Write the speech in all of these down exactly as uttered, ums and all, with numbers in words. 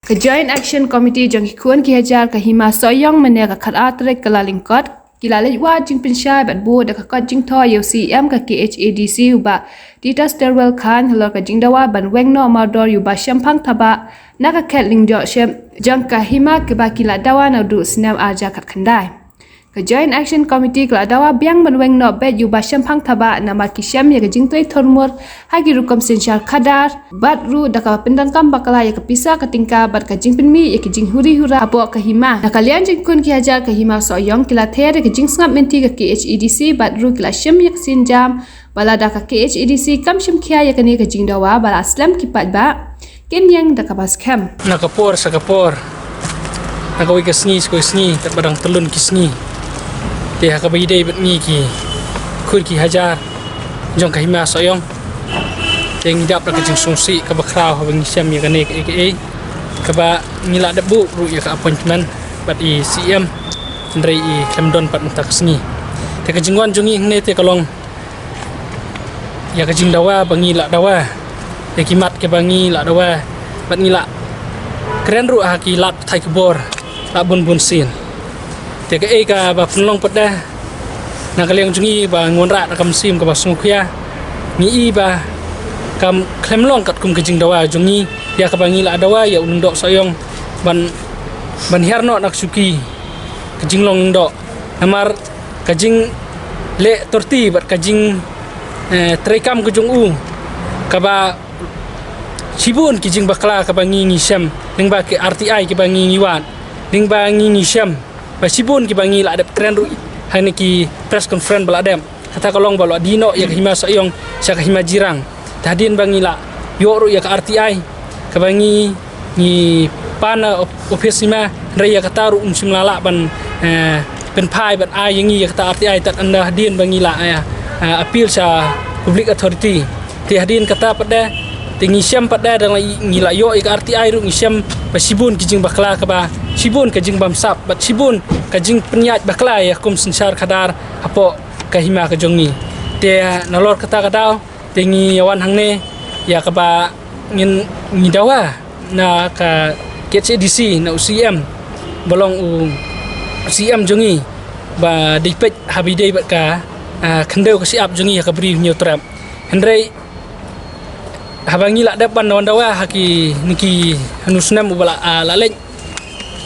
Ka Joint Action Committee jong ki khun ki hajar ka Hima Sohiong mynne ka khatar tarik Kyllalyngkot ki la leit wad jingpynshai bad buh da ka kot jingthoh ïa u C E M ka K H A D C u Bah Titus Terwell Chyne halor ka jingdawa ban weng noh mardor ïa u Bah Shemphang Thabah na ka khet lyngdoh shem jong ka hima kaba ki la dawa naduh snem ar hajar khatkhyndai. Ka Joint Action Committee ka la dawa biang ban weng noh beit ïa u Bah Shemphang Thabah namar ki shem ïa ka jingtrei thurmur ha ki rukom synshar khadar bad ruh da kaba pyndonkam bakla ïa ka pisa ka tyngka bad ka jingpynmih ïa ka jinghuri hura hapoh ka hima. Na ka liang jong ki khun ki hajar ka Hima Sohiong ki la ther ïa ka jingsngap mynta ka K H A D C bad ruh ki la shim ïa ka sienjam ba lada ka K H A D C kam shim khia ïa kane ka jingdawa ba la slem ki paidbah kin ïeng da kaba skhem. Na ka por sha ka por, na kawei ka sngi sha kawei sngi, kat ba dang tyllun ki sngi, te ha kaba ïadei bad ngi ki khun ki hajar jong ka Hima Sohiong, te ngi dap da ka jingsngewsih kaba khraw haba ngi shem ïa kane kaei kaei kaba ngi la dep buh ruh ïa ka appointment bad i C E M, hynrei i khlem don pat mynta ka sngi. Te ka jingwan jong ngi hangne te ka long ïa ka jingdawa ba ngi la dawa, ïa ki mat kiba ngi la dawa bad ngi la kren ruh ha ki lad pathai khubor la bun bun sien. Te kaei kaba pynlong pat de na ka liang jong ngi ba ngi wanrah da ka mynsiem kaba sngewkhia, ngi i ba kam khlem long katkum ka jingdawa jong ngi ïa kaba ngi la dawa ïa u Lyngdoh Sohiong ban, ban hiar noh na ka shuki ka jinglong Lyngdoh. Namar ka jingleh torti bad ka jing, eh, treikam ka jong u, kaba shibun ki jingbakla kaba ngi ngi shem, lyngba ki R T I kiba ngi ngi wad, lyngba ngi ngi shem, ba shibun kiba ngi la dep kren ruh ha kine ki press conference ba la dep. Kata ka long ba la die noh ïa ka Hima Sohiong sha ka Hima Jirang. Te hadien ba ngi la ïoh ruh ïa ka R T I kaba ngi, ngi pan na op-, office hima, hynrei ïa kata ruh um shym la lah ban, eh, pynphai ban ai ïa ngi ïa kata R T I tad ynda hadien ba ngi la, eh, eh, appeal sha public authority. Te hadien kata pat de, te ngi shem pat de, dang la i-, ngi la ïoh ïa ka R T I ruh ngi shem ba shibun ki jingbakla kaba, shibun ka jingbamsap bad shibun ka jingpynïaid bakla ïa ka kum synshar khadar hapoh ka hima ka jong ngi. Te nalor kata ka daw te ngi ïa wan hangne ïa kaba ngin, ngi dawa na ka K H A D C, na u C M, ba long u C M jong ngi, ba dei peit ha ba ïadei bad ka, ah, khyndew ka shyiap jong ngi ha ka Bri u Hynñiewtrep. Hynrei haba ngi la dep ban wan dawa ha kine ki hynñiew snem uba la, ah, la leit,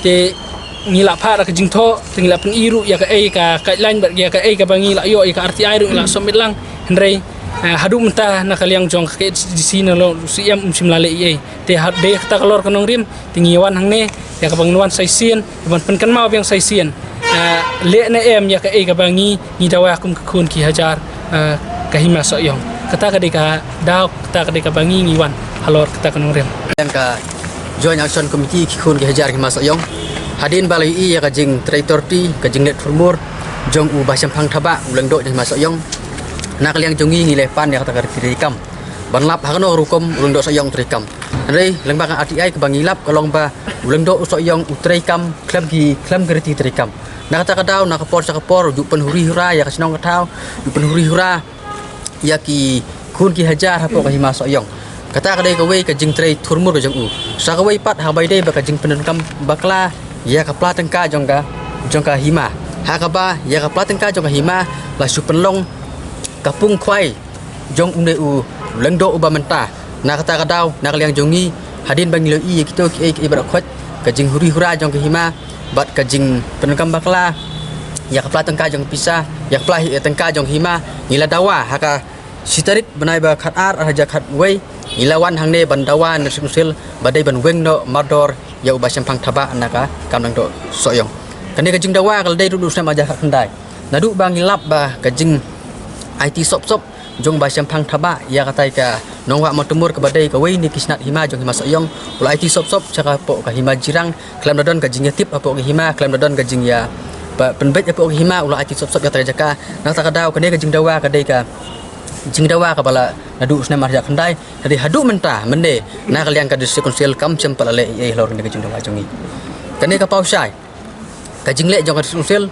te ngi la phah da ka jingthoh, te ngi la pyni ruh ïa kaei ka guideline bad ïa kaei kaba ngi la ïoh ïa ka R T I ruh ngi la submit lang. Hynrei, eh, haduh mynta na ka liang jong ka K H A D C na long u C M um shym la leh ei ei. Te ha, dei kata ka lor ka nongrim, te ngi wan hangne ïa kaba ngin wan sa shisien, ban pynkynmaw biang sa shisien, eh, leh ne em ïa kaei kaba ngi ngi dawa kum ki khun ki hajar, eh, ka Hima Sohiong. Kata ka dei ka daw, kata ka dei kaba ngi ngi wan halor kata ka nongrim. Ïa ka Joint Action Committee ki khun ki hajar Hima Sohiong, hadien ba la ïohi ïa ka jingtrei torti, ka jingleh thurmur jong u Bah Shemphang Thabah, u Lyngdoh jong Hima Sohiong, na ka liang jong ngi ngi la pan ïa kata ka treikam ban lap ha kano ka rukom u Lyngdoh Sohiong treikam. Hynrei lyngba ka R T I kaba ngi lap ka long ba u Lyngdoh Sohiong u treikam khlem ki, khlem ki riti treikam. Na kata ka daw, na ka por sha ka por, u ju pynhuri hura ïa ka shnong ka thaw, u ju pynhuri hura ïa ki khun ki hajar hapoh ka Hima Sohiong. Kata ka dei kawei ka jingtrei thurmur ka jong u. Sa kawei pat ha ba ïadei bad ka jingpyndonkam bakla ïa ka pla tyngka jong ka, jong ka hima. Ha kaba ïa ka pla tyngka jong ka hima la shu pynlong ka pung khwai jong une u Lyngdoh uba mynta. Na kata ka daw, na ka liang jong ngi, hadien ba ngi la ïohi ïa kito kiei kiei ba la khot, ka jinghuri hura jong ka hima bad ka jingpyndonkam bakla ïa ka pla tyngka jong ka pisa, ïa ka pla hi-, tyngka jong ka hima, ngi la dawa ha ka shi tarik bnai ba khatar ar hajar khatwei, ngi la wan hangne ban dawa na District Council ba dei ban weng noh mardor ïa u Bah Shemphang Thabah na ka kam Lyngdoh Sohiong. Kane ka jingdawa ka la dei ruh naduh u snem ar hajar khatkhyndai. Naduh ba ngi lap ba ka jingaiti sop sop jong u Bah Shemphang Thabah ïa katai ka nongwah Mawtymur kaba dei kawei na ki snat hima jong Hima Sohiong, u la aiti sop sop sha ka hapoh ka Hima Jirang, khlem da don ka jingïatip hapoh ka hima, khlem da don ka jingïa, ba, pynbeit hapoh ka hima, u la aiti sop sop ïa kata ka jaka. Na kata ka daw kane ka jingdawa ka dei ka jingdawa kaba la naduh u snem ar hajar khatkhyndai, hynrei haduh mynta mynne na ka liang ka District Council kam shym pat la leh ei ei halor kane ka jingdawa jong ngi. Kane ka paw shai, ka jingleh jong ka District Council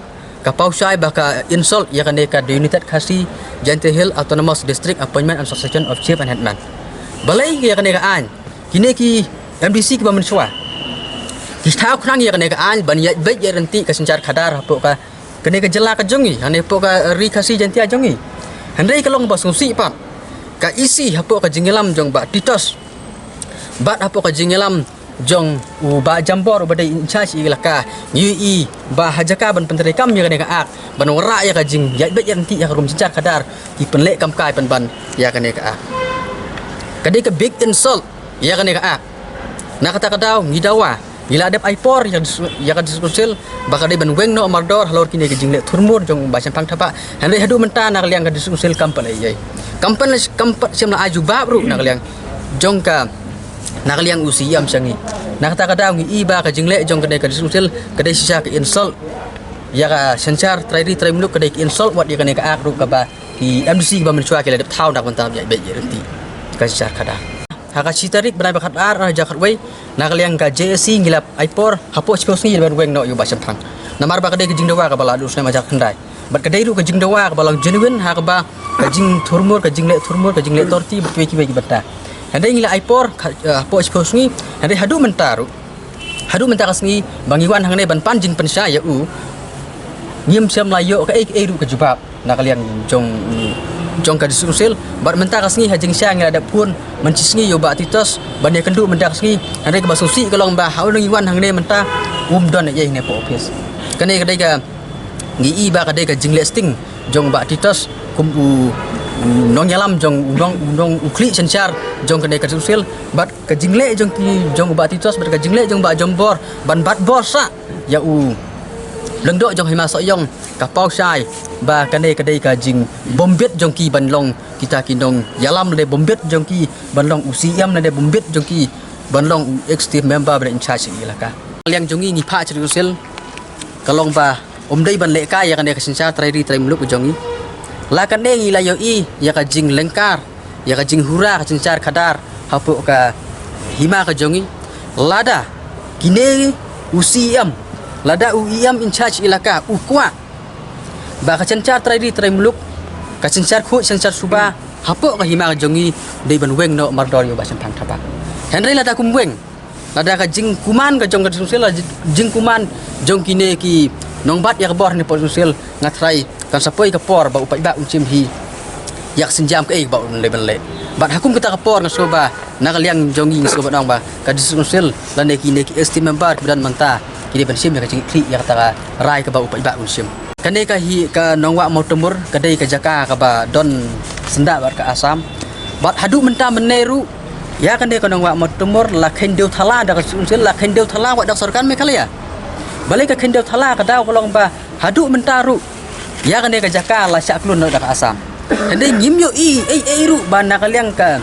ka paw shai ba ka insult ïa kane ka The United Khasi Jaintia Hills Autonomous District Appointment and Succession of Chief and Headman. Balei ïa kane ka aiñ? Kine ki M D C kiba mynshuwa, Ki thaw khnang ïa kane ka aiñ ban ïaid beit ïaid ryntih ka synshar khadar hapoh ka, kane ka jylla ka jong ngi, hangne hapoh ka Ri Khasi Jaiñtia jong ngi. Hynrei ka long ba sngewsih pat ka E C hapoh ka jingïalam jong Bah Titos bad hapoh ka jingïalam jong u Bah Jambor uba dei in-charge elaka, ngi ïohi ba ha jaka ban pyntreikam ïa kane ka ak, ban wanrah ïa ka jingïaid beit ïaid ryntih ïa ka rum synshar khadar, ki pynleh kam kai pynban ïa kane ka ak. Ka dei ka big insult ïa kane ka ak. Na kata ka daw ngi dawa, ngi la dep ai por ïa ka dis-, ïa ka District Council ba ka dei ban weng noh mardor halor kine ki jingleh thurmur jong u Bah Shemphang Thabah. Hynrei haduh mynta na ka liang ka District Council kam pat leh ei ei. Kam pat, kam pat shym la ai jubab ruh na ka liang jong ka, na ka liang u C E M sha ngi. Na kata ka daw ngi i ba ka jingleh jong kane ka District Council ka dei shisha ka insult ïa ka synshar trai ri trai muluk, ka dei ka insult wat ïa kane ka ak ruh kaba ki M D C kiba mynshuwa ki la dep thaw na ka bynta ban ïaid beit ïaid ryntih ka synshar khadar. Ha ka shi tarik bnai ba khatar, ha ka khatwei, na ka liang ka J A C ngi la ai por hapoh shiphew sngi ban weng noh ïa u Bah Shemphang. Namar ba ka dei ka jingdawa kaba la duh snem hajar khyndai. Bad ka dei ruh ka jingdawa kaba long genuine ha kaba ka jingthurmur, ka jingleh thurmur, ka jingleh torti bad kiwei kiwei ki bynta. Hynrei ngi la ai por ka, eh, hapoh shiphew sngi, hynrei haduh mynta ruh, haduh mynta ka sngi ba ngi wan hangne ban pan jingpynshai ïa u, ngim shym la ïoh kaei kaei ruh ka jubab na ka liang jong, jong ka District Council. Bad mynta ka sngi ha jingshai ngi la dep phone mynshisngi ïa u Bah Titos ban ïakynduh mynta ka sngi. Hynrei kaba sngewsih ka long ba ha u ngi wan hangne mynta um don ei ei hangne hapoh office. Kane ka dei ka, ngi i ba ka dei ka jingleh sting jong Bah Titos kum u, u nongïalam jong u nong, u nong, u khlieh synshar jong kane ka District Council. Bad ka jingleh jong ki, jong u Bah Titos bad ka jingleh jong Bah Jambor ban bat bor sah ïa u Lyngdoh jong Hima Sohiong ka paw shai ba kane ka dei ka jingbymbit jong ki ban long kita ki nongïalam, lane bymbit jong ki ban long u C M, lane bymbit jong ki ban long u executive member ba dei in-charge elaka. Liang jong ngi, ngi phah sha District Council ka long ba ym dei ban lehkai ïa kane ka synshar trai ri trai muluk jong ngi. La kane ngi la ïohi ïa ka jinglyngkar, ïa ka jinghura ka synshar khadar hapoh ka hima ka jong ngi. Lada kine u C M, lada u E M in-charge elaka u kwah ba ka synshar trai ri trai muluk, ka synshar khuid synshar suba hapoh ka hima ka jong ngi dei ban weng noh mardor ïa u Bah Shemphang Thabah. Hynrei lada kum weng, lada ka jingkuman ka jong ka District Council, la jingkuman jong kine ki nongbat ïa ka bor ne pos District Council, nga tharai kan sa poi ka por ba u paidbah un shim hi ïa ka sienjam kaei ba un leh ban leh. Bad ha kum kata ka por nga sngewbha na ka liang jong ngi, nga sngewbha ban ong ba ka District Council lane kine ki executive member kiba don mynta ki dei ban shim ïa ka jingkit khlieh ïa kata ka rai kaba u paidbah un shim. Kane ka hi ka Nongwah Mawtamur ka dei ka jaka kaba don syndah bad ka Assam. Bad haduh mynta mynne ruh ïa kane ka Nongwah Mawtamur la kheiñ dewthala da ka District Council, la kheiñ dewthala wat da ka sorkar Meghalaya. Balei ka kheiñ dewthala? Ka daw ka long ba haduh mynta ruh ïa kane ka jaka la shah klun noh da ka Assam. Hynrei ngim ïohi ei ei ruh ba na ka liang ka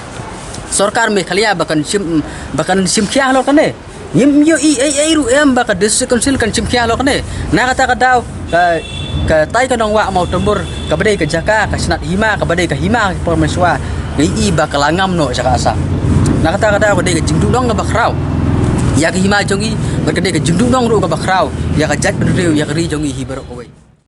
sorkar Meghalaya ba kan shim, ba kan shim khia halor kane. Ngim ïohi ei ei ruh em ba ka District Council kan shim khia halor kane. Na kata ka daw ka, katai ka Nongwah Mawtamur kaba dei ka jaka ka shnat hima, kaba dei ka hima ka por mynshuwa, nga i ba ka la ngam noh sha ka Assam. Na kata ka daw ka dei ka jingduhnong kaba khraw ïa ka hima jong ngi, bad ka dei ka jingduhnong ruh kaba khraw ïa ka jaitbynriew, ïa ka ri jong ngi hi baroh kawei.